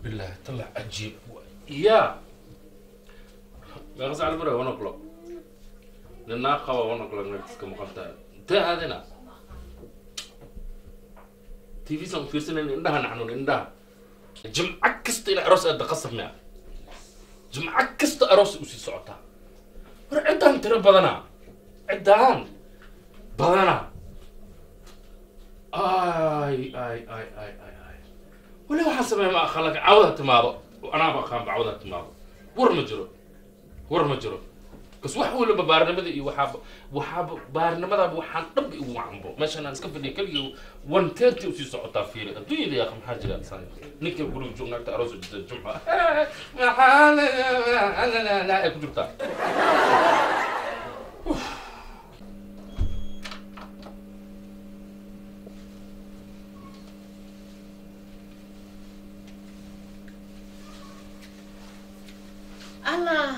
بالله طلع عجيب يا غزال على برا 1 o'clock لأن قوا 1 o'clock نكتس كم قلتها انت هذينا تي في سون فيرسن عندها نحن عندها جمعة كست إلى عروس قد قصف معه جمعة كست عروس وسي سعتها عندها ترى بدنا عندها بدنا آي آي آي آي آي آي ولا حسب ما خلق عودة تماضو وأنا بقام بعودة تماضو ورمجرو ورمجرو بس وحول ببارنمدي وحاب وحاب بارنمدا وحان طب وعنبو ماشي انا نسكب لي كل 1:30 وسي سعوتا فيري الدنيا يا اخي محاجة انسان نكتب يقولوا جمعة عروس الجمعة لا لا لا كنت الله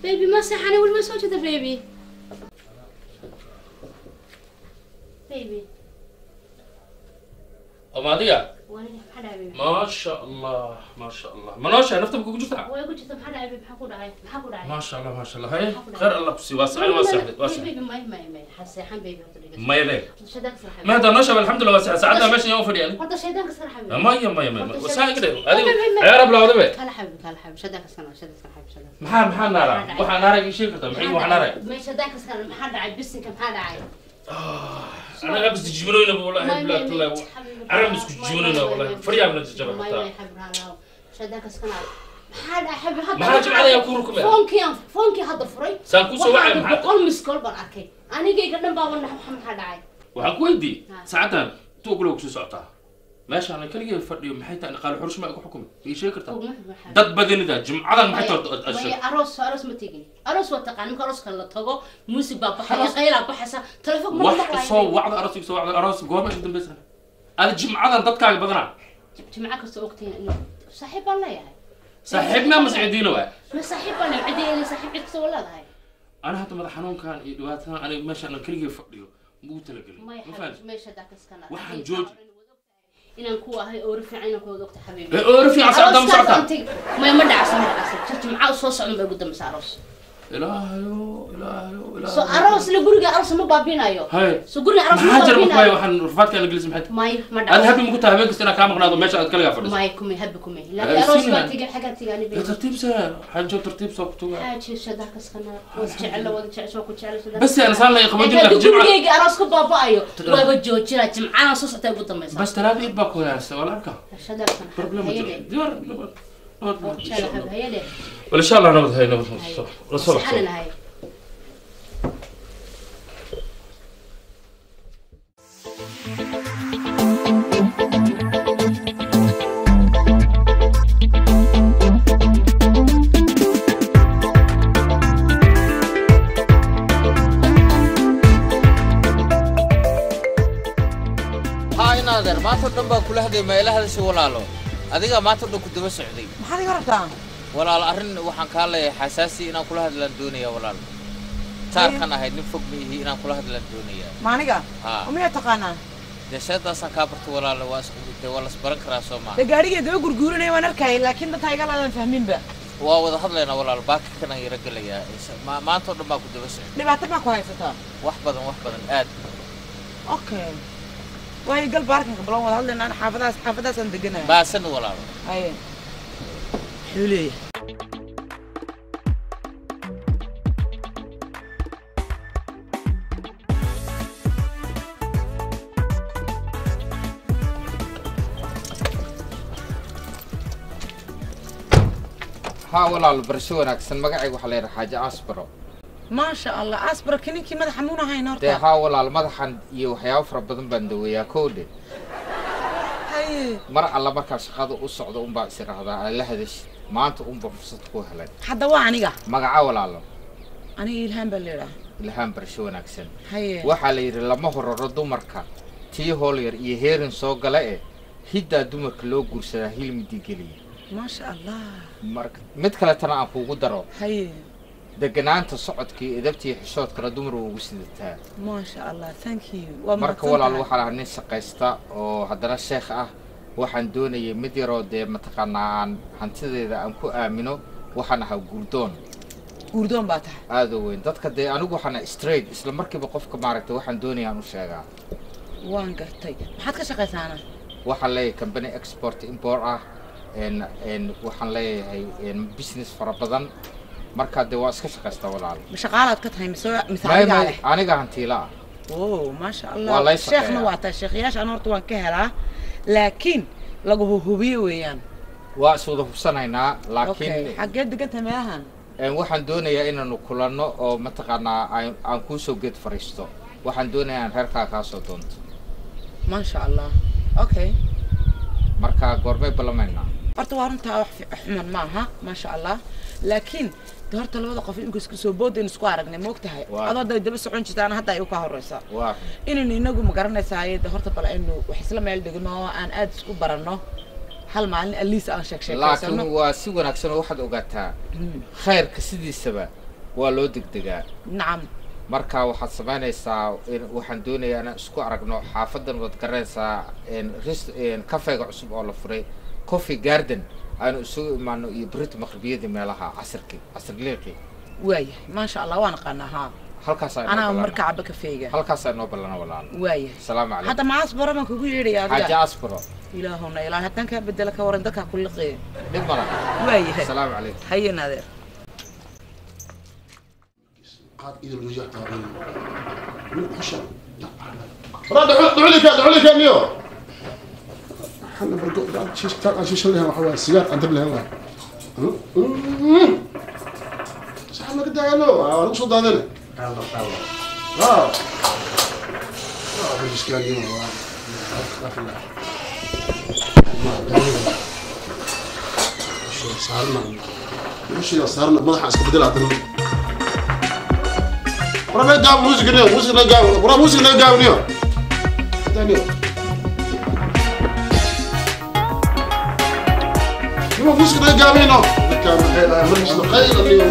baby ما صحني ولا ما سويت هذا baby baby أمادية ما ما شاء الله ما شاء الله منوشة نفتح بكم جثة وين كنت تفحل عبي بحقول عاي بحقول عاي ما شاء الله ما شاء الله هاي خير الله بسي واسع واسع واسع baby ما ما ما حسيحان baby ما يلي ما هذا نشب الحمد لله واسع ساعتها ماشي يوم فريال هذا شيطان كسر حبيبي ما ما ما وساعة كده هذه يا رب لا هذا بي كلا حبيبي كلا حبيبي شدك السنة شدك حبيبي شدك محل محل نارا وحنا نارا يشيل كده محل وحنا نارا ما شدك السنة محل عاي بس كم حد عاي أنا لابس جبنونة والله بلا طلع أنا مسك جبنونة والله فريا من الجبل حتى ما هجم علي أكوركم فونكي هذا فري سانكوسو وعي محل قول مسكول برأكي أنا جاي قدام بابا نحو محل عاي وحكويدي ساعتها توكلوا كسو ساعتها ماشي أنا كل يوم فرد يوم حيت أنا قالوا حرش ما أكو حكم في شيء كرتا ضد بدني ده جمعة ما حيت أشر أروس أروس ما تيجي أروس وتقع نك أروس كلا تجو موسى بابا حيا قيل بابا حسا تلفك ما واحد صو وعد أروس يسوع وعد أروس جوا ما شفت بس أنا جمعة ضد كعب بدنا جمعة كسو وقتين إنه صاحب الله يعني صاحبنا مسعدين وين ما صاحب أنا عدي اللي صاحب عدك سو ولا هاي أنا هات ماذا حنون كان يدواتها أنا ماشي أنا كل يوم فرد يوم مو تلقى ما يحب ما يشدك سكنا واحد جوج إن كوا هاي أورفي عينك وذوقت حبيبي. أورفي عصا دم ساعتها. ما يمد عصا ما عصا. شفت معاه صوص عم بقدم عروس. إلهيو إلهيو إلهيو. سو عروس اللي قرقة عروس ما بابينا يو. هاي. سو قرقة عروس ما حاجة بابينا. مقاي وحن رفعت كان إنجليزي محد. ما ما أنا هبي ممكن تهبي بس أنا كام قناة ماشي أتكلم على ما يكمي هبي كمي. لا عروس ما تيجي حاجة تيجي أنا بيجي. ترتيب سا حاجة ترتيب سوقتو. حاجة شدك سخنا وتشعل وتشعل وتشعل بس أنا صار لي قبل لك جمعة. قرقة عروس كبابا أيو. وجو جرا جمعة صوص تبغى تمسح. بس ترى بيبقى كويس ولا أركب. شدك سخنا. ديار ولا إن شاء الله نبض هاي نبض الصبح الصبح. هاي ناظر ما تردن كل هذه ما إلى هذا شو ولا له adiga maanta dhan ku daba socday maxaad iga rabtaa walaal arrin waxaan ka leeyahay xasaasi inaan kula hadlaan doonaya walaal taarkan ahayd nin fog mihi inaan kula hadlaan doonaya ma aniga umiya taqaanaa deshadaasaan kaa barto walaal waa isku dee waa lasbaran karaa soo maa de gaadhigee daba gurguuranaya waan arkayay laakiin dadka iga laadan fahminba waa wada hadlaynaa walaal baaki kanaan yara gelayaa maanta oo dhan baa ku daba socday dhibaato maa ku haysataa wax badan wax badan aad okay واي قلب باركن قبل ولا هلا انا حافظها حافظها صندقنا باسن ولا اي حلي ها ولا البرشو wanaagsan magacaygu waxa la yiraahdaa xaaji Asbaro ما شاء الله أصبر كنكي مدح مونه هاي نورتا ها والله مدحن iyo waxyaabo fara badan baan daweeyaa koodhe hay mar alla marka shaqada u socdo un baa isiraahdaa la hadash maanta un baa fursad ku helay hadda waa aniga magaca walaalo aniga Ilhaan baa leeyahay Ilhaan barasho wanaagsan hay waxa la yiri lama hororo dumarka tii hool yar iyo heerin soo gala ee hidda dumarka loo guursadaa hilmidi geliya ما شاء الله marka mid kale tan aan kuugu daro hay deganaanta socodkii edabtii xishoodkana dumar ugu sidataa ما شاء الله thank you marka walaal waxa la nin shaqaysta oo haddana sheekh ah Waxaan doonayay mid yaroo dee mataqaanaa aan hantideeda aan ku aamino. Waxaan ahaa guurdoon. Guurdoon baa tahay? Aada u weyn. Dadka dee anigu waxaan straight isla markiiba qofka maaragtay waxaan doonaya aan u sheegaa. Waan gartay. Maxaad ka shaqaysaana? Waxaan leeyahay company export import ah, n waxaan leeyahay business fara badan. Marka dee waa iska shaqaystaa, walaal. Ma shaqaalaad ka tahay mise May adigaa may leh? Aniga hantiila ah. Oh, maasha Waa Allah. lay Sheekhna shaqeeyaa. waa tahay. Sheekhyaasha ana horta waan ka helaa, laakiin lagu hubiyo weeyaan. Waa is wada hubsanaynaa. Okay. Laakiin xaggee degan tahay meelahan? Waxaan doonayaa inaanu kulanno oo mataqaanaa aan kuusoo geed fariisto. Waxaan doonayaa aan reerkaa kaa soo doonto. Maasha Allah, okay. Marka goormay ballamaynaa? Horta waa runtaa, wax xuman maaha, maasha Allah, laakiin de horta labada qof imika isku soo boodaynu isku aragnay, ma ogtahay? Adoo hadda daba socon jirtaan, hadda ay u kaa horeysa Waa inaynu inagu ma garanaysaa de horta bal aynu wax isla meel dhigno oo aan aad isku baranno, hal maalin aliis aan sheeg sheekeysano. Laakiin waa si wanaagsan oo waxaad ogaataa khayrka sidiisaba waa loo degdegaa. Nacam. Marka waxaad samaynaysaa waxaan doonayaa inaan isku aragno xaafadan, waad garanaysaa, kafeega cusub oo la furay, Coffee Garden, aanu isugu imaano iyo berito maqribiyadii meelaha casirkii, casir liiqii. Waayahay, maasha Allah, waan aqaanaa haa. Halkaasaa inoo Anaa ballana. marka caba kafeega. Halkaasaa inoo ballana, walaal. Waayahay. Asalaamu calaykum. Hadda macaas baro baan kugu yeedhaya Xaaji adiga. Asbaro. Ilaahuna ilaah, haddaan kaa bedela ka waran dadkaa ku liqeeya. Dhib ma laha. Waayahay. Asalaamu calaykum. Haye naadeer. قاد ايد الوجه من خشب دعولي كان دعولي كان يو حنا برضو شيش شيش لها waxa sigaar aan dab lahayn. Sax ma gadaalo waa lagu soo daadana. Qallo qallo. Ah ah, heshiiskaan iyo waa saarna meesha saarna madaxa iska bedel hadana. Wara naga gaab music niyo, music naga gaab. Wara music naga gaab niyo. Daniel. Niyo music naga gaab niyo. Dadkaan maxay lahaa markiis qayl niyo.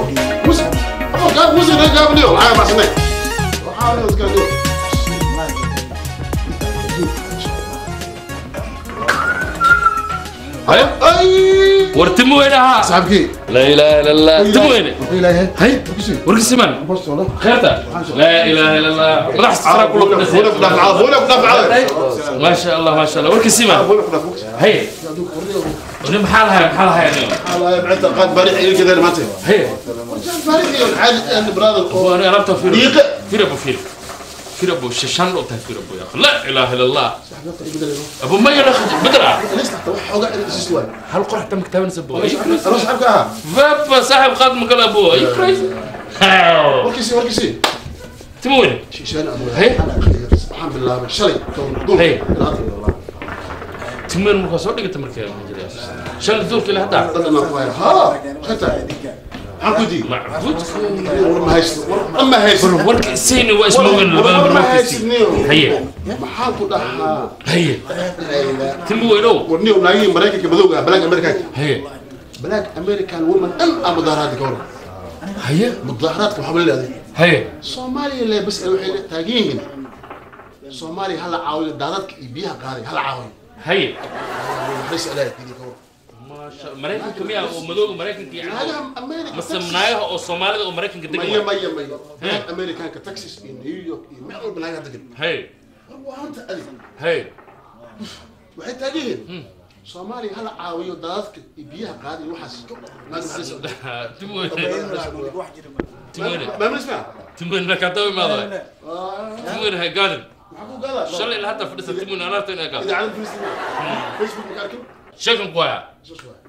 Music. Ama gaab music naga gaab niyo. Lacag ma sanay. Waxaa la iska niyo. Haye. Ay! War timo weyne ahaa. Saaxiibkii. Laa ilaaha illa Allah, timo weyne. Ilaahay. Hay, warkisiman kheerta, laa ilaaha illa Allah, madax sara kula. Wala ku dhaaf, wala ku dhaaf. Maasha Allah, maasha Allah, warkisiman. Wala ku dhaaf. Haye, wani maxaa lahayaa, maxaa lahayaa niyo? الله يبعث قاد باريح كذا ما تي. Haye. باريح عاد brother. وانا alaabta fiir. Diiqa. Fiir abu, fiir, fiir abu, shishan oo tahay, fiir abu, ya akhi, laa ilaaha illa Allah. Abu ma yara bedel ah. ليش تحت wax xoga is waay. Hal qorax tam kitaabna sabo. Ana saxibka ah. Vapa saaxib qaad makala abu, are you crazy? Warkiisi, warkiisi. Timo weyne. Shishan abu. Hey. Waxaan bilaabay shalay toban duur. Hey. Timo weyne markaa soo dhigata markee maxaa jira shan duurka ilaa hadda. Dad ma ku ha xita waxaan ku dii macbuudka. War ma haysto, war ma haysto. War warka isayni waa ismoogan labada war mar ma warkiisi. haysidniyo. Haye. Maxaan ku dhahaa? Haye, timo weynow. War niyo naagihii Maraykanka madowga ah, black American. Haye. Black American woman dhan aa mudaaharaadka ka waran. Haye. Mudaaharaadka waxaa leedahay Haye. Soomaaliya le bas waxay taagan yihiin Soomaaliya hala caawiyo, daadadka iyo biyaha qaaday hala caawiyo. Haye. Naxariis Ilaahay keliya ka waran. Maasha, Maraykanka miyaa oo madowga Maraykanka yani? Naagaha America. Mase naagaha oo Soomaalida oo Maraykanka degan? Maya, maya, maya, black Americanka Texas iyo New York iyo meel walba naagaha degan. Haye. War waa hanta adig. Haye. Waxay taagan yihiin Soomaaliya hala caawiyo daadadka iyo biyaha qaaday iyo waxaas. Naag naxariis. Timo weyne, timo weyne. Maamul ismaa. Timo weyne ka tawi maado, timo weyne hay gaadin. Maxaa ku gaadaa? Shalay ilaa hadda fadhisa timo weyne alaabta inay gaado. Idaacada Facebook, Facebook ma ka arkin? Sheekan ku haya. Saas waay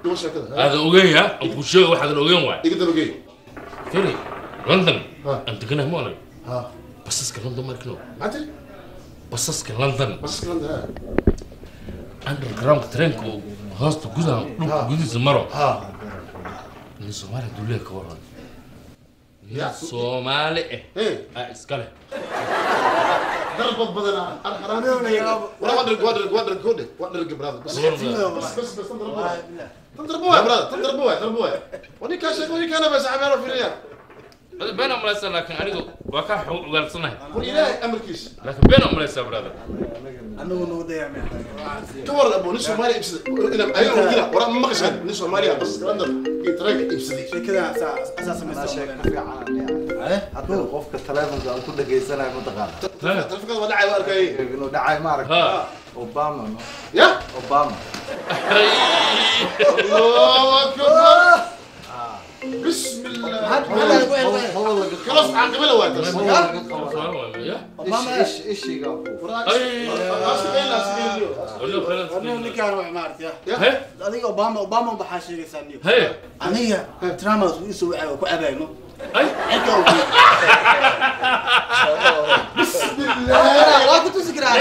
duwa sheekada. Aadan ogeyn ya aan kuu sheego waxaadan ogeyn waay. Iga dabageey. Firi London. Ha. Aan deganahay ma oran. Ha. Basaska London markino. Maxaa tiri? Basaska London. Basaska London, ha. Underground trainka oo hoosta gudaha dhulka gudihiisa maro. Ha. Nin Soomaali duulee ka waran, nin Ya. Soomaali eh hey aa iska leh. Darbad badanaa arxaraan wala waa dharg, waa dharg, waa dharg kode, waa dharg brother. Bas bas bas bas, tan darbo waay, tan darbo waay brother, tan darbo waay, darbo waay. Wani kaa sheego, wani kaana bas xabeero fiiriya. بين أمريسا لكن أنا وكان حقوق صنعي. إلهي أمريكيس. لكن بين أمريسا برادر. أنا ونودي يا تورد أبو نسوا مالي إبسد. أنا كده وراء ما قصد نسوا مالي بس كلام يترك إبسدي. شيء كده أساسا ما شيء في عالم يعني. حتى قفك التلفون ده كل جيزنا متقارب. تلفون ولا عاي واركي. إنه دعاي ما أرك. أوباما. يا؟ أوباما. الله أكبر. بسم الله. خلاص عقبله وقت. ايش ايش يقف؟ adiga Obama Obama waxa sheegaysaa niyo. Aniga Trump uu soo wacay ku abayno. Ay. Bismillah. Waa ku tusi karaa.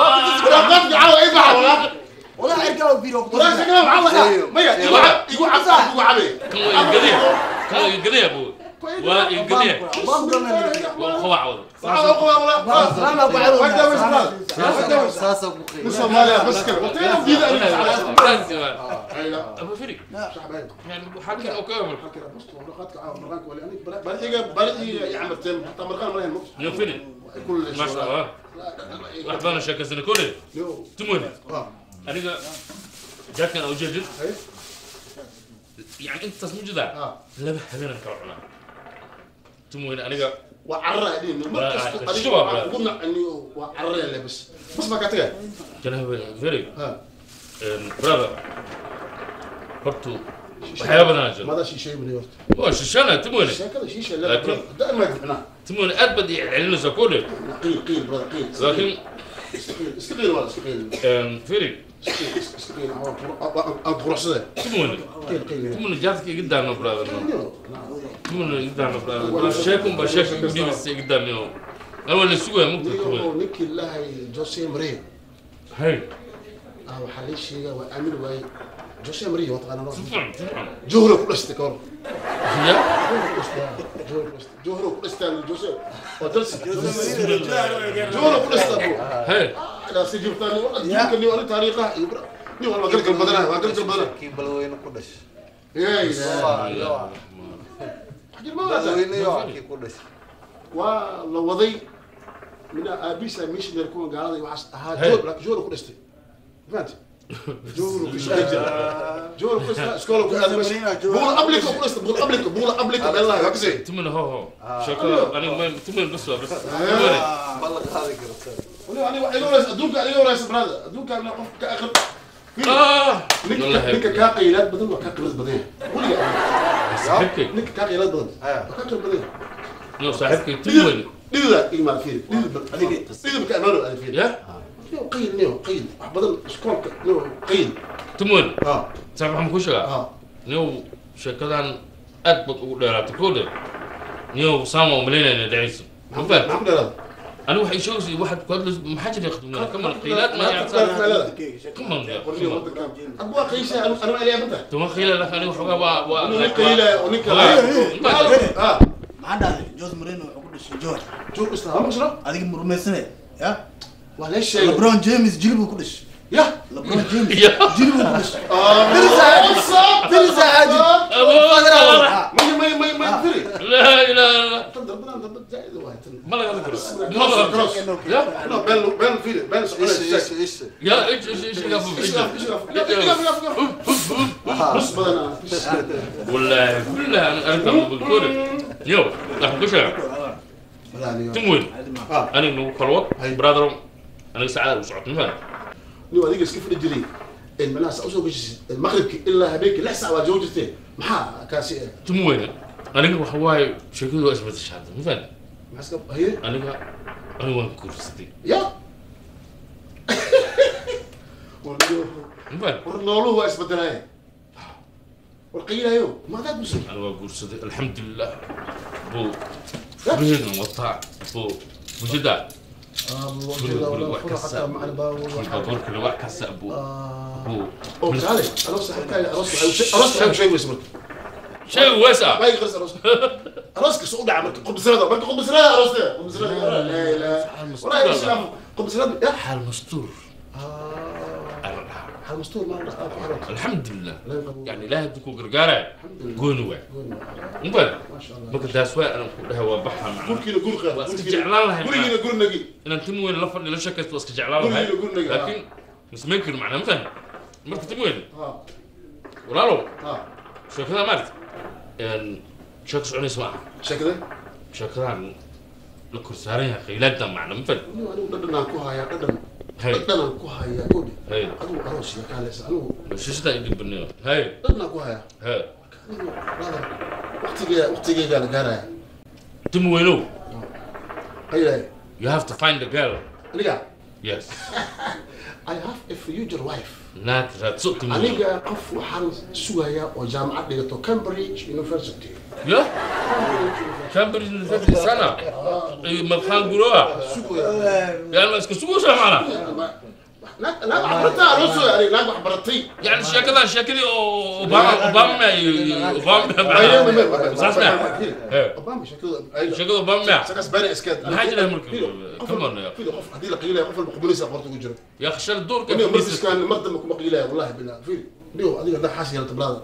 Waa ku tusi karaa. Qad caawa ay baxa wala. ولا عرقه وفيرو ولا شكله معلق ما يقول عصا يقول عبي كان يقدي ابو ويقدي وخوا ابو فريق يعني حكي اوكي حكي بس ما شاء الله واحد شاكسنا كله تمون أنا جاك أو جدد يعني أنت تصميم جدا لا بهذين الكرعنا تمون أنا وعرّة دي مركز قلنا إني وعرّة اللي بس ما كاتيه جناه فريق برادر برتو وحياة بناجل ماذا شيء من يورت هو شيشانة تمون شيء شيء لا دائما يذبحنا تمون أبد يعلن زكولة قيل قيل برادر قيل لكن استقيل ولا استقيل فريق استقيل أبغى تمون قيل قيل تمون جاتك قدامنا برادر تمون قدامنا برادر شاكم بشاكم بس قدامي أول السوق ممكن تمون نكي الله جوسي مري هاي وحليش وأمين واي جوسي مري وطبعا جهره جهره كل جهره كل جوسي ودرس جهره كل هاي لا سيجيب ثاني والله اللي ورا طريقه يبرا ني والله قلت البدنه قلت البدنه كي بلوين قدش يا يا بلوين يا كي قدش والله وضي من ابيسا مش نركون قال وحس ها جور لك جور قدشتي فهمت جور كش جور كش سكولو بقول قبلك بقول قبلك بقول قبلك يلا هكذا تمن هو هو شكرا انا ما تمن بس بس بلغ هذا قرص ولا انا ولا ادوك عليه ولا برادر ادوك على قف كاخر نك كاقيلات بدل وكاقيلات بدل قول يا صاحبك نك كاقيلات بدل وكاقيلات بدل نو صاحبك تمن لا إيمان فيه لذا كأمانه أنا فيه يا قيل نيو قيل بدل سكولك نيو قيل تمون صاحب محمد كوشة نيو شكلان أدبط ودرات كله نيو سامو ملينا ندعيس ما أنا واحد يشوف واحد كل ما حد يخدمنا كم القيلات ما يعرف كم أبوا قيشة أنا ما علي أبدا تمام قيلة لك أنا وحقا و قيلة ونك ما عندها جوز مرينو جور جور إسلام مشرا هذيك مرمسنة يا وليش لبرون جيمس جلبه كلش يا لبرون جيمس جلبه كلش درس عاجل ما ما ما فري لا لا لا تضرب زائد واحد ما لا كروس يا لا بل بل فيري بل ايش ايش يا ايش ايش ايش بس بدنا والله كلها انا بالكورة يو راح كشة تمويل أنا نو خلوط برادر أنا ساعة وسعت مثلا نو هذيك كيف نجري المناس أوصل المغرب إلا هبيك لحسة وجوجته محا كاسي تمويل أنا هواي شكله أثبت الشهادة مثلا محسك هي أنا وين كورستي يا ورنولو هو أثبت لها والقيلة يو ما ذاك مسلم أنا وين كورستي الحمد لله بو برهن وطاع بو وجدا شيء واسع ما يغرس راسك سعود عملت قبس رضا ما قبس رضا راسك قبس رضا لا لا ولا يسلم قبس رضا حال مستور Xal mastuur ma la Alxamdulilah, yani ilaahay hadduu ku gargaaraya gooni waay. Mafahant? Ma sha Allah. Marka taas waa anaan ku dhahay waa baxa macnaha. Gurkiina gur qeer. Waa iska jeclaan lahay macnaha. Gurigiina gurnagi. Inaan tim weyn la fadhi la sheekaysto waa iska jeclaan lahay. Gurigiina gurnagi. Laakiin masmayn karo macnaha, mafahant? Marka tim weyn Ha. walaalow, Ha. sheekada maarata sheeko soconaysa ma aha. Sheekada? Sheekadan la kor saaran yahay khaylaada macna, mafahant? Anigu dhadhanaan ku hayaa dhadhan. Hay. Dhadhanaan ku hayaa goodhi. Hay. Adigu aroos iyo kaaleysa anigu. Shishada idin baniyo hay. Dhadhanaan ku hayaa. Hay. Anigu brother, waqtigeeda waqtigeegaa la gaaraya. Tim weynow. Qaylaya. You have to find the girl. Aniga? Yes. I have a future wife. Naag raadso, tim weynow. Aniga qof waxaan sugayaa oo jaamacad dhigato Cambridge University. Ya Cambridge University sana madxaan guroa. Sugayaa. Yani iska sugaysaa macna. Naag naag wax barataa loo sugaya aniga, naag wax baratay. Yani sheekadan sheekadii oo Obama Obama Obama saas ma Obama sheekada. Sheekada Obama ma Sakaas bari iskaad. Maxaa jira marka? Come on ya. Fiiri, qof haddii la qiilaya qof walba qubanaysa qorta ugu jiro. Ya khashal doorka. Aniga markiskaan mar dambe kuma qiilaya, wallahi billah. Fiiri niyo, adiga haddaa xaas yeelata brother,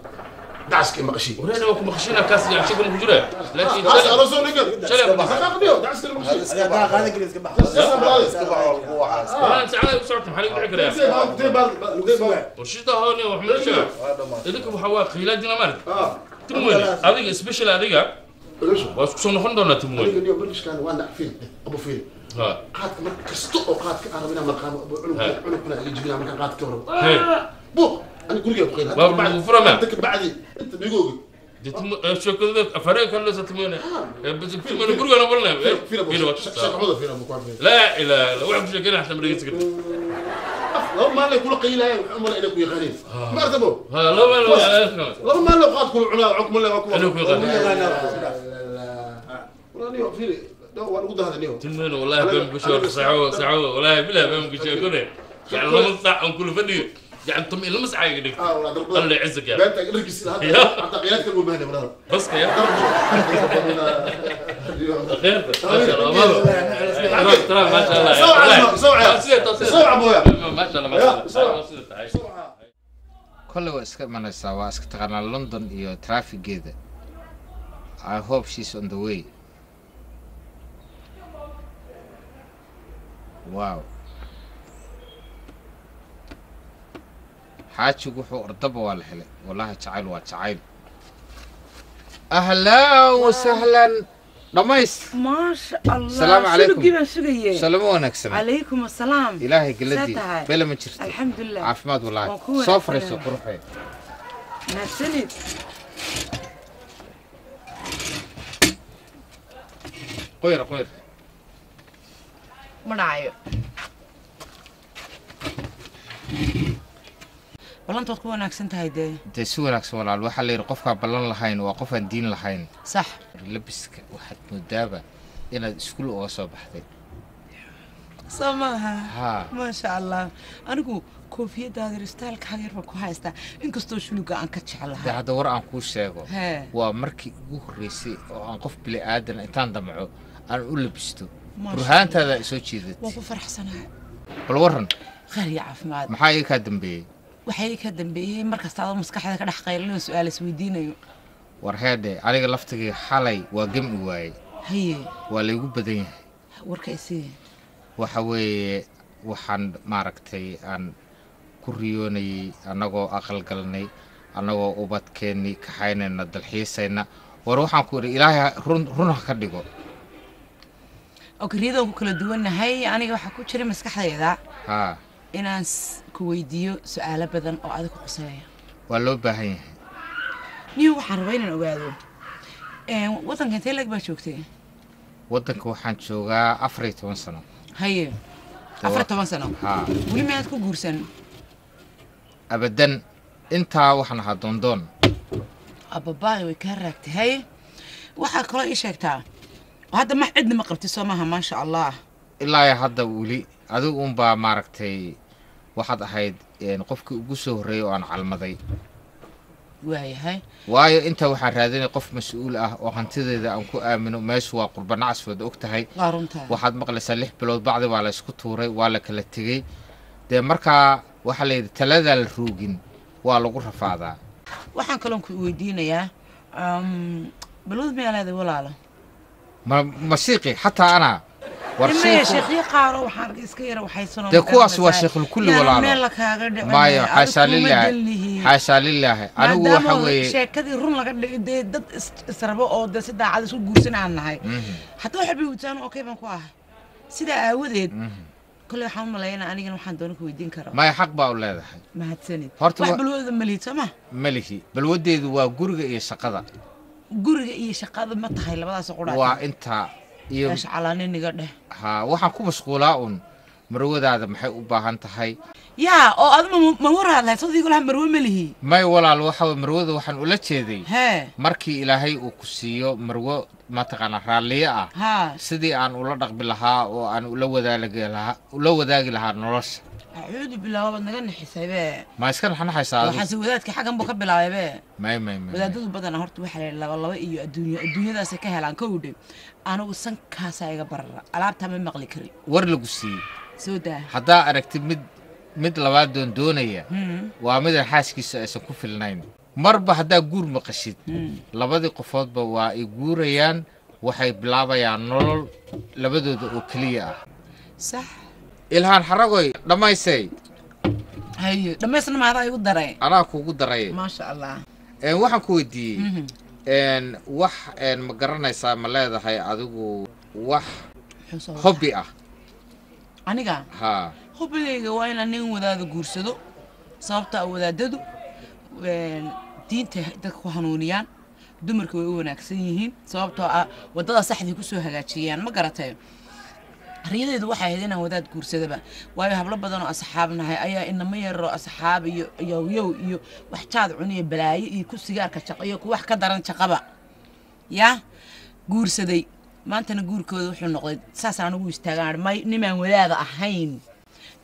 dacaska maqashii. Wareena waa ku maqashina kaas, yani sheeka ma ku jira laakiin Dacaska aroosoo ninkan. Shalay Dhaqaaq niyo, dacaska maqashii. Adiga daa qaadan kari, iska bax. Iska bax oo lagu wacaa. Waan sacada u socota, maxaa lagu dhici karaa? Warshida hoone wax ma sheega. Idinka waxa waa qiilaadina maarad tim weyne, adiga special, adiga waa isku soo noqon doonaa tim Aniga weyne. Niyo markiskaan waa nac. Fiiri abu, fiiri. Ha. Qaadka mar kasta oo qaadka aan rabo inaan marqaamo abu, cunug cunugkuna iga jibinaa markaan qaadka ka warrabo. Hey. Buuq ani gurigaa ku qayla. Waa lagu furama. Inta ka bacdi inta migoogi. Sheekada afareeg kale sa tim weyne, tim weyne gurigana balna. Fiiri abu, sheekaxuda fiiri abu ku fiiri. Laa ilaa illa wax ku sheekayna xataa ma dhegeysan kartid. Laba maalin ay kula qaylaayeen, waxaan u malay inay ku yaqaaniin ma aragta bo. Ha, laba maalin Laba maalin oo qaad kula cunaa cuk male waa kuwa. Anuu ku yaqaan. Walaa niyo, fiiri waa lagu dahda niyo. Tim weyne wallahi been ku sheego saco saco, wallahi bilaa been ku sheego yani 2 saac aan kula fadhiyo, yani tum lama saac iga dhigto. Ah walaa darbada. Allah يعزك يا Beenta dharkiisa hadda hatta qiilaadka loo baahnay brother. بس يا خير ما شاء الله ترى ترى ما شاء الله. سوعة سوعة أبويا. ما شاء الله ما شاء الله. Kolley waa iska imanaysaa, waa iska taqaanaa London iyo traffigeeda. I hope she's on the way. Wow, xaajigu wuxuu ordaba waa la helay. Wallahi jacayl waa jacayl. Ahlan wasahlan, dhamays. Maasha Allah. Salaamu calaykum. Sulugii baan sugayey. Salamo wanaagsan. Calaykum asalaam. Ilaahay galadii. See tahay? Bele ma jirto. Alxamdulilah. Caafimaad wallaahi. Waan ku Soo fariiso. wanaagsanahay. Quruxee. Mahadsanid. Qoyr qoyr. Ma dhacayo ballantood, ku wanaagsan tahay dee. Dee si wanaagsan walaal. Waxaa la yidhi qofkaan ballan lahayn waa qof aan diin lahayn. Sax. Labiska waxaad moodaaba inaad iskuul uga soo baxday. Soo maaha? Haa. Maasha Allah, anigu koofiyadaada stylekaaga yar baan ku haystaa, inkastoo shuluga aan ka Dee jeclahay. Hadda war aan kuu sheego. Hee. Waa markii ugu horreysay oo aan qof bili aadan intaan damco aan u labisto. Maasha. Burhaantaada ay soo jiidatay. Waan ku faraxsanahay. Bal warran. Khayr iyo caafimaad. Maxaa iga kaa dambeeyey? Waxay ka dambeeyey markasta adoo maskaxda ka dhex qaylinayo su-aal isweydiinayo. War heedhe, aniga laftigii xalay waa gemi waayey. Haye. Waa laygu badan yahay. Warka isii. Waxa weeye waxaan maaragtay aan ku riyoonayey annagoo aqal galnay, annagoo ubadkeennii kaxaynayna, dalxiisayna. War waxaan ku idhi ilaahay run run ha ka dhigo. Oo riyadaan ku kala duwannahay. Aniga waxaa ku jira maskaxdayda Haa. inaan ku weydiiyo su-aalo badan oo adiga ku quseeya. Waa loo baahan yahay. Niyo, waxaan rabaa inaan ogaado waddanka intee lag baa joogtay? Waddanka waxaan joogaa 14 sano. Haye, 14 sano? Haa. Weli miyaad ku guursan? Abadan, intaa waxaan ahaa doondoon. Ababaay, way kaa raagtay. Haye, waxaa kaloo ii sheegtaa hadda ma cidna ma qabti, soo maaha? Maasha Allah. Ilaa iyo hadda weli adigu unbaa maaragtay waxaad ahayd qofkii ugu soo horreeyey oo aan calmaday. Waayahay. Waayo intaa waxaan raadinay qof mas-uul ah oo hantideeda aan ku aamino. Meeshu waa qurbanacas, waad og tahay. Waa runtaa. Waxaad maqlaysaa 6 bilood bacdi waa la isku tuuray, waa la kala tegey. Dee markaa Waxaa la yidhi taladaa la roogin waa lagu rafaadaa. Waxaan kaloon ku weydiinayaa balwad miyaa leedahay walaalo? Ma masiiqi xataa anaa war sheekhiyo qaaro waxaan arkay iska yara waxaysanoo dee kuwaas waa sheekhul kulli walaalo meel la kaaga dhicin maayo. Xaashaa lilaahi, xaashaa lilaahi. Anigu waxa weeye sheekadii run laga dhigay dee dad israbo oo dee si daacad isku guursan aan nahay haddaba waxay bay wataan okay baan ku ahay sidaa aawadeed kolley waxaan u malaynaa anigana waxaan doona ku weydiin karaa. Maya xaq baa u leedahay. Mahadsanid. Wax balwada malihid soo ma? Malihi. Balwadeedu waa guriga iyo shaqada. Guriga iyo shaqada ma tahay labadaas qudhaa? Waa intaa iyo shacalaaniniga dheh. Haa, waxaan ku mashquulaa un marwadaada maxay u baahan tahay. Yaa oo aduma ma waraad lahayd sodiigu laha marwo malihi? May walaal, waxa marwada waxaan ula jeeday markii ilaahay uu ku siiyo marwo mataqaanaa raalliye ah sidii aan ula dhaqmi lahaa oo aan ula wadaagi lahaa nolosha. Acuudu billah, waad naga nixisay be. Ma iska naxnaxaysaa adigu? Waxaase wadaadka xaggan buu ka bilaabay be. May may may wadaadadu badanaa horta waxaa la yidhi laba laba iyo adduunya adduunyadaasay ka helaan kow dhe. Anigu sankaasaa iga barara, alaabtaa ma maqli karin. War lagu siiyey soo daa. Haddaa aragtid mid labaad doondoonaya waa midaan xaaskiisa aysan ku filnayn. Marba haddaa guur maqashid labadii qofoodba waa ay guurayaan, waxay bilaabayaan nolol labadooda oo keliya ah. Sax. Ilhaan xaragoy dhammaysay. Haye dhammaysna maadaa igu daray? Anaa kuugu daray. Maasha allah. Waxaan ku weydiiyey wax ma garanaysaa ma leedahay adigu wax hobby ah? Aniga haa, hobbigayga waa inaan nin wadaada guursado, sababta wadaadadu diinta dadka ku hanuuniyaan, dumarka way u wanaagsan yihiin sababtoo ah waddada saxdii kusoo hagaajiyaan. Ma garatay? Riyadeedu waxay ahayd inaan wadaad guursadaba, waayo hablo badan oo asxaab nahay ayaa inama yaroo asxaab iyo yowyow iyo wax jaad cuniyo balaayo iyo ku sigaarka shaqo iyo ku wax ka daran shaqaba yaa guursaday. Maantana guurkooda wuxuu noqday saasaan anigu istaagaan may nimaan wadaada ahayn.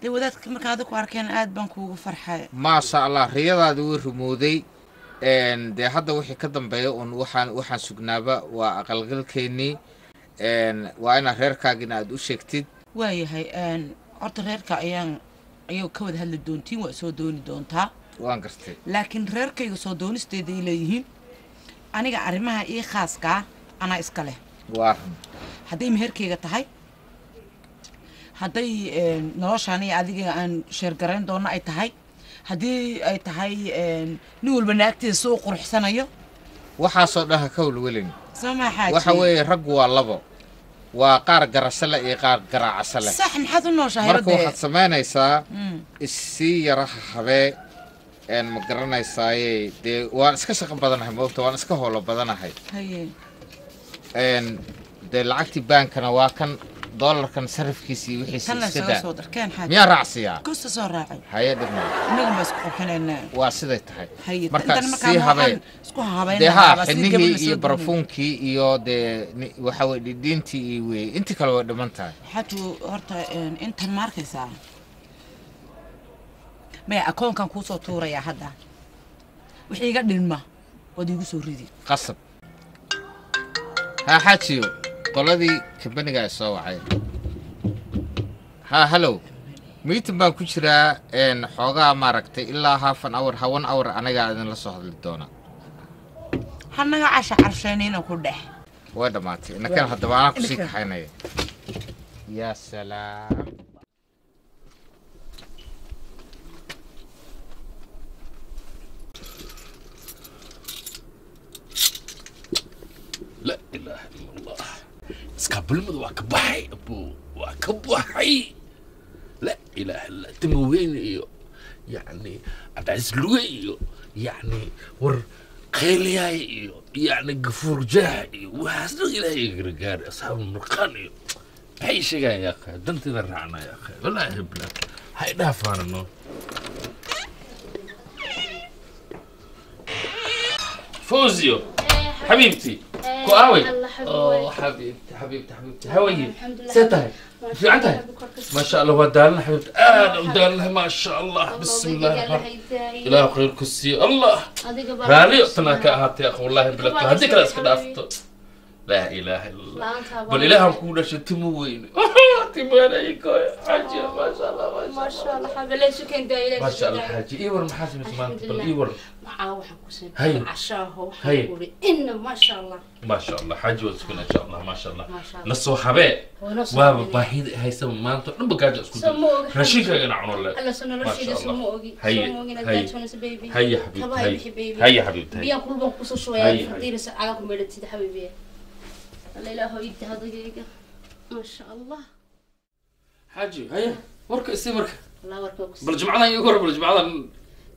Dee wadaadka markaan adiga ku arkeen aad baan kuugu farxay. Maasha allah, riyadaadi way rumowday. Dee hadda wixii ka dambeeya un waxaan sugnaaba waa aqalgalkeennii. Waa inaad reerkaagina aada u sheegtid. Waayahay, horta reerka ayaan ayago ka wada hadli doontiin, waa soo dooni doontaa. Waan gartay. Laakiin reerkayga soo doonisteeda ay leeyihiin aniga arrimaha ii khaaskaa anaa iska leh. Waa run. Hadday meherkayga tahay, hadday noloshaan iyo adiga aan sheergarayn doono ay tahay, haddii ay tahay nin walba naagteeda soo quruxsanayo, waxaasoo dhan ha ka welwelin. Soo maa xaaji? Waxa weeye raggu waa labo, waa qaar garasho leh iyo qaar garaacasho leh. Sax, maxaad u nooshahay? Marka waxaad samaynaysaa issii yaraha habee ma garanaysaaye. Dee waan iska shaqo badanahay moogta, waan iska howlo badanahay. Haye. Dee lacagtii baankana waa kan doolarkan sarifkiisa iyo wixiisa iska daa. Miyaa raacsiyaa? Kusta soo raacay. Haye dhibna. Innagan baa isku qurxinaynaa. Waa siday tahay. Haye marka sii habee isku habaynaa. Dee haa, xidnihii iyo barafuunkii iyo dee waxa weye dhidhiintii iyo weye intii kale way dhiman tahay. Xatu horta intan ma arkaysaa? Maya akoonkan kuu soo tuurayaa hadda. Wixii iga dhinma waad iigu soo ridi. Qasab. Haa xaajiyo, qoladii kambaniga ay soo wacay. Haa hallow, meeting baan ku jiraa xoogaa maaragtay ilaa half an hour 1 hour anigaa idinla soo hadli doona. Hanaga casha carsheynayna ku dhex. Way dhammaatay inakan haddaba anaa kusii kaxaynaya. Yaa salaam. لا اله الا الله. iskaabulnimadu waa ka baxay abuu, waa ka baxay. La ilaaha illa timaweyne iyo yacni Cabdicasiis Luge iyo yacni war qayliyaay iyo yacni Gafuur Jaax iyo waxaas dhan ilaahay iga gargaari. Asxaabu murqaan iyo maxay sheegayaan yaa akhi, danteeda raacna yaa akhi, wallaahi bilaa ha i dhaafaanano. فوزيو حبيبتي كواوي اوه حبيبتي حبيبتي حبيبتي هاوي ستهي في عندها ما شاء الله ودالنا حبيبتي انا ودالنا ما شاء الله بسم الله الرحمن الى خير كسي الله رالي تناك اهاتي يا اخو والله بلا هذيك راسك دافت Laa ilaaha illa Allah. La'aantaa baa- Bal ilaahan kuu dhashay timo weyn. Timo weyn xaaji, maasha Allah, maasha maasha Allah, xabibi, ilaahay sukeen daa, ilaahay maasha sukeen Allah daa. Xaaji, ii war, maxaa samaysay maanta? Bal ii war. Maxaa waxaan ku Haye. sameeyay cashaaho, Haye. waxaan ku uri inna maasha Allah. Maasha Allah xaaji, waa sukun insha Allah, maasha Allah. Maasha Allah. Na soo habee. Waa noo soo Waaba habee. baahida haysaba maanta dhan ba gaajo isku Soo ma dil. ogi. Raashinkaaga ina cuno le. Alla soo noloshayda Maasha soo ma Allah. ogi. Haye, Soo ma ogi inaad haye. gaajoonayso, baby. Haye xabiibti, Kabaha haye. bixi, baby. Haye xabiibti, haye. Biyaan kulban kusoo shubaya. Haye, haye. Fadiiraysa caga ku meedhatid, xabibi. Alla ilaahu ii hadagayga, maasha Allah. Xaaji, haye, warka isii marka. Allah warka ku Bal jimcadan iigu hor, bal jimcadan.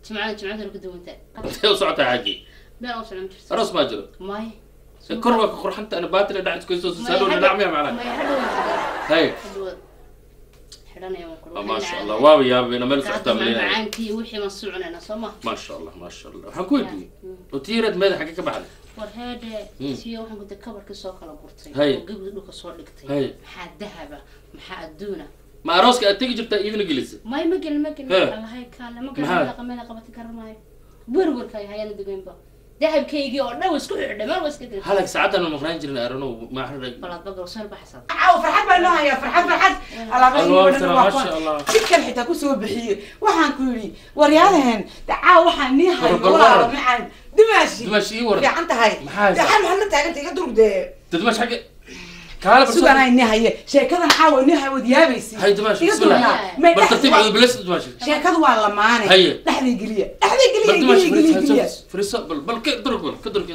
Jimcada ku duwantahay. Intee u socotaa xaaji? Meel oo socon jirto. Aroos maa jiro? May. Kor waa ka qurxanta, ana baatila dhac isku soo saaro dhacmiya macnaha. May, hadhow. Haye. Hadhow xidhanaya waan ku. Maasha Allah, waaba yaabina meel socotaa maleynaya. Macaankii wixii baan sii cunaynaa, soo ma? Maasha Allah, maasha Allah. Waxaan ku weydiiyey oo tiireed meeda xagge ka baxday? War heedhe, tiyo waxaan ku kabarkii soo kala gurtay Haye. oo gebiga dhulka soo dhigtay. Haye. Maxaa dahaba, maxaa adduuna? Ma arooska aad tegi jirtaa iidina gelisa? May, ma gelin, ma gelin. He. Allahay kaale, ma gelin. Maxaa? Meel meel qabati karamaayo, werwerka ay hayana degeynba, dahabkaygii oo dhan waa isku xidhay, meel waa iska gelin. Halag saacaddan ma maqnaan jirin arono maaxra. Balaad bagal soo baxaysaa. Caawa farxad baa noo hayaa, farxad, farxad. Alaabahii Allah oo dhan waa maasha kuwan. Allah. Jidkan xitaa kusoo bixiyey. Waxaan ku yidhi waryaalaheen, de caawa waxaan nii hayo. Bal walaalo waran. macaan, dimaashi. Dimaashi, ii waran. Fiican tahay? Maxaa haysaa? Maxaa maxaad la taagantay? Iga durug dee. Dadmash xagge kaale bal. Suganaa inii haye sheekadan caawa inii hayo, waad yaabaysi. Hay dimaashi, Iga bismillah. durnaa. May Bal tartiib dhexda- cadu bilis dimaashi. Sheekadu waa lamaane. Haye. Dhexday geliya, dhexday Bal geliya, dimaashi geliya, geliya, geliya. fariiso, fariiso, bal bal ka durug, bal ka durug,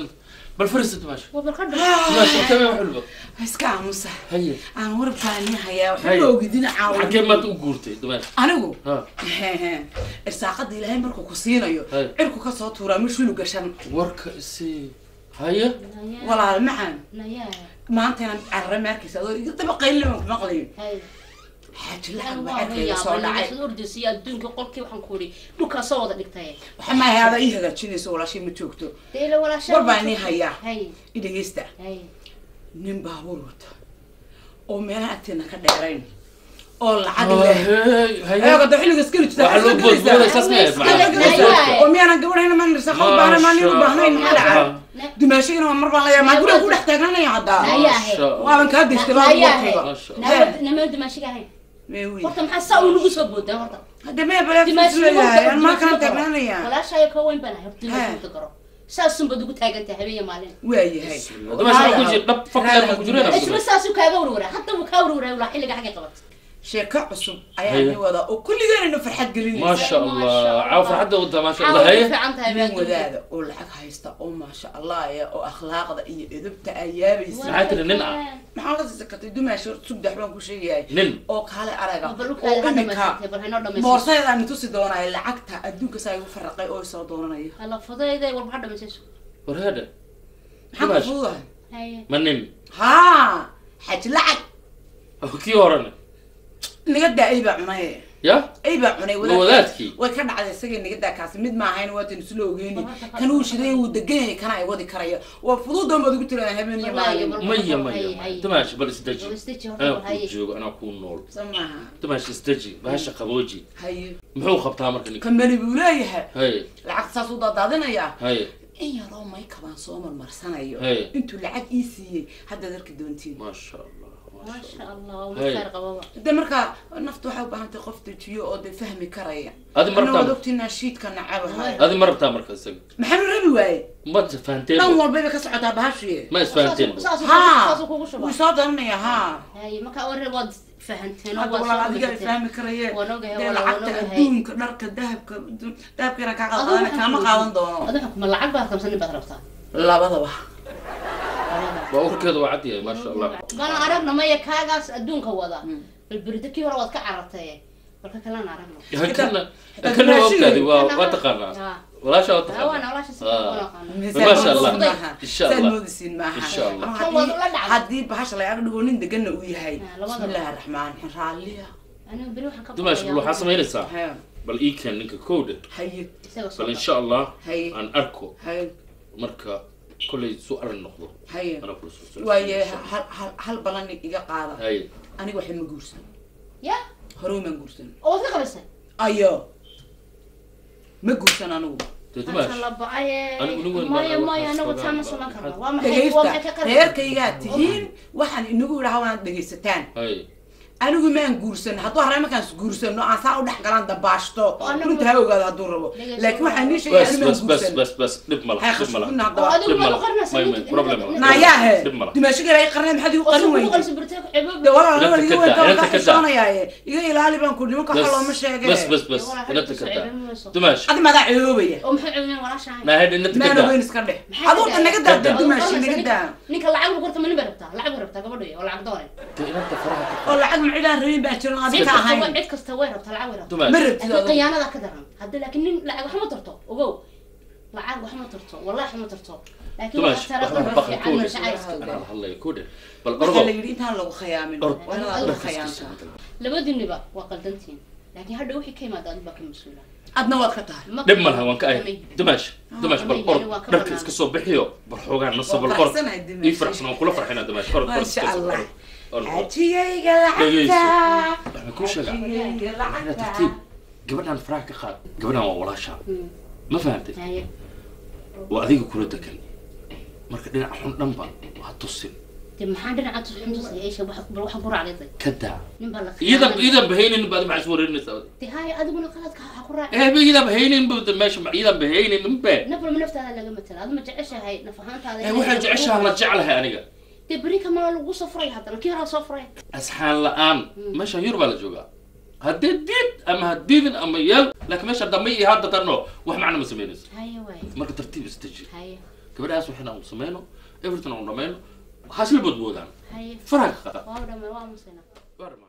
bal fariiso dimaashi. Waa bal ka dhan. Dimaashi intee wax walba. Iska aamusa. Haye. Aan warabkaa inii hayaa waxba Haye. ma ogidin caawa. Xaggee maanta u guurtay dimaashi? Anigu ha irsaaqada Ilaahay markuu ku siinayo Haye. cirku ka soo tuuraa mashulu gashan. Warka isii, haye. Walaal macaan, Nayaa. maanta inaan carare maarkaysa adoo iga daba qaylin baan ku maqlayo. Haye. Xaaji lacag Anigu baa waa cirkayga soo dhacay. yaabay ordaysa iyo adduunka qolkii, waxaan ku uri dhulkaa soo wada dhigtay. Waxa ma ahaada ii hagaajinayso, walaashay ma joogto. Dee ila walaashaa. War baa inii hayaa. Haye. I dhegeysta. Haye. Nin baabuur wata oo meelaha agteena ka dheerayn oo lacag leh. Hey, haye. Eego da xilliga iskali jirta. Waxaa loo boodbooday saas ma ahayd macnaha? Oo miyaanan gabadhayna maan irsaaqo u baahnayn, maan nin u baahnayn? Maxaa dhacay? Dumaashigana waa mar baan la yaabaa, guriga ku dhex taagnaanaya haddaa. Nayaahe. Waaban kaa daystay baa Nayaahe. warkayga. Maasha Allah. Nama dimaashiga ahayn. Meewi. Horta maxaa saa uu nagu soo boodaa horta? Hadda mee baleeyahay, aan maa kalan taagnaanaya. Walaashaayo ka weyn baan ahay, horta dimaashiga garo saasun baad ugu taagantahay habeen iyo maalin. Waayahay. Dimaashi waxaa ku jira dhab fakar ma ku jireen? Isla saasuu kaaga warwaraa, hadda wuu kaa warwaraa walaa xilliga xaggay qabat. Sheeko cusub ayaa Haye. ni wada oo kulligeenna farxad gelinaysa. Maasha Allah, caaw farxadda wada, maasha Allah. Caawa way Haye. fiican tahay Nin baa adduunka. wadaada oo lacag haysta oo maasha Allah ya oo akhlaaqda iyo edebta ay yaabaysa. Maxaa tiri, nin ah? Maxaa la sakatay dumaashi horta sugdax baan ku sheegayahay. Nin. Oo kaale araga Bal u oo kaale ha imika dhamaysatay, bal haynoo dhamaysatay. boorsadeedaan tusi doonaya lacagta adduunka saa igu faraqay oo soo doonanayo. Alla fudayday, warba ha dhamaysayso. War heedhe. Maxaa ku Dumaashi. fududahay? Haye. Ma nin? Haa, xaji lacag. Kii horena? Naga daa, ay baa cunay. Ya. Ay baa cunay. Ma wadaadkii? Way ka dhacday isagay, naga daa, kaasi mid ma ahayn, waatan isla ogeeni kan uu shiday wuu degan yahay, kana ay wadi karaya waa fududan baad ugu tiraan habeen iyo Wallaahi, maalin. bal- Maya, maya, Haye, maya. haye. Dimaashi, bal isdeji. Bal isdeji horta, Anaa bal kuu haye. joogo, anaa kuu nool. Soo maaha? Dimaashi isdeji, bahasha qabooji. Haye. Muxuu qabtaa marka ninka? Kamani buu leeyahay. Haye. Lacagta saas u daadaadinayaa. Haye. In yaroo maykabaan soo marmarsanayo. Haye. Intuu lacag ii siiyey haddaad arki doontiin. Maasha Allah. Maasha Allah, waa Haye. mid khayr qababa. De markaa naftu waxay u baahan tahay qof dejiyo oo de fahmi karaya. Adi ma Anna waad rabtaa? ogtiinaa shiidka nacabahay. Adi ma rabtaa marka isaga? Maxaanu rabi waaye? Ma isfahanteen? Dhan walbayba ka socotaa bahashiye. Ma isfahanteen? Haa, Saasuu kugu shubaa. wuu soo daranaya haa. Haye, marka warre waad fahanteen oo Hadda waad walaal soo adiga ay dhamaysatay. fahmi karayeen. Waan ogahay, Dee walaal, waan lacagta ogahay. adduunka, dharka, dahabka, dahabka inaan kaa Adigu qaadana waxaan kaama ku qaadan doono. Adigu ma lacag baad rabtaa, nin baad rabtaa? Labadaba. Waa urkeeda waa cad yahay, maasha Allah. Bana aragna, maya, kaagaas adduunka wada. Bal berito kii hore waad ka carartay, balka kalena aragno. Kana kana waa ogtaadi, waa taqaanaa. Ah. Walaasha waa Ah, waana taqaanaa. walaasha si fiican waan aqaanaa. Maasha Allah. Maaha. Insha Saad Allah. moodisiin maaha. Insha Allah. Ama Kan waad ula dhacday. haddii bahasha la ag dhigo nin deganna uu yahay. Ah, labadaba. Bismillaahi raxmaan raxiim, raalliya. Anigu beri waxaan ka Dimaashi, bal baqayaa. waxaa samaynaysaa. Haye. Bal ii keen ninka kowdha. Haye. Isaga soo Bal qaba. insha Allah Haye. aan arko. Haye. Marka kolley suu arrin noqdo. Haye. Anaa kula soo socdo. Waaye hal balan iga qaada. Haye. Aniga waxay ma guursan. Ya. Hore maan guursan. Oo waad ka qabaysay? Ayo, ma guursan anigu. Dhegaysta reerkaygaa tihiin waxaan inagu idhaha waanaad dhegaysataan. Anigu maan guursan hadduu haray markaan guursano aan saa u dhex galaan dabaashto runta ha ogaado hadduu rabo laakiin waxaan nii sheegay anigu maan guursan. بس بس dhib ma laha dhib ma laha nayaahe dimaashiga ay qarneen maxaad igu qarin weyday de walaal walaal iga weyn ka xishoonayaaye iga ilaali baan ku nimanka waxa looma sheegay. بس بس بس inta ka daa dumaash adi madaa ceeboobaya oo maxay ceebeen walaashahay naahid inta ka maan daa ogeyn iska dhex aduu ta naga daa dumaashi naga daa ninka lacag ugu qorta ma nin bay rabtaa lacag bay rabtaa gabadhu oo lacag doonay inta faraha oo lacag macidaan rabin baa jiran adiga ka ahayn cid kasta way rabtaa lacag way rabtaa dumaash ma rabtid laakiin khiyaanada ka daran hadda laakiin nin lacag wax ma tarto ogow lacag wax ma tarto wallahi wax ma tarto laakiin dumaash waxa waxba tara baqan fiican ku jacaylka anaa hadlaya ku dheh bal waxaa ordo la yidhi intaan lagu khayaamin waa inaad adigu khayaantaa labadiinniba waa qaldantiin laakiin hadha wixii ka yimaada adigu baa ka mas-uula adna waad ka tahay dhib ma laha waan ka ahay dumaash dumaash bal ord dharka iska soo bixiyo bal xoogaa nasa bal ord ii faraxsan waan kula farxinaa dumaash ord ord maasha iska soo allah ord ord xajigayga dhegeyso lacagta waxaan kuu sheegaa xajigayga waxaana lacagta tartiib gabadhan faraha ka qaad gabadhan waa walaashaa ma fahantay haye waa adiga kula degan marka dhinaca xun dhanba ha tusin dee maxaan dhinaca xun tusaya eesha waxa bal waxaan ku raacday ka daa nin baa la iyadan iyadan bahaynin baad maxaa isku wareerinaysaa dee haye adiguna qaladka ha ku raaci eh ba iyadan bahaynin ba meesha iyadan bahaynin ba naf walba naftaada laga matala adu ma jeceshahay naf ahaantaada eh waxaan jeceshaha la jeclahay aniga dee beri kamaa lagu soo furay haddana kii horaa soo furay asxaan la'aan meeshan yur baa la joogaa haddii diid ama hadiidin ama yeel laakiin meesha dambe iyo hadda tanno wax macno ma samaynayso haye waay marka tartiib istaji haye gabadhaas waxayna aan samayno everything aan dhamayno hasla boodboodaan haye faraha ka qaad waa dhamay waa musina waa dhammaan.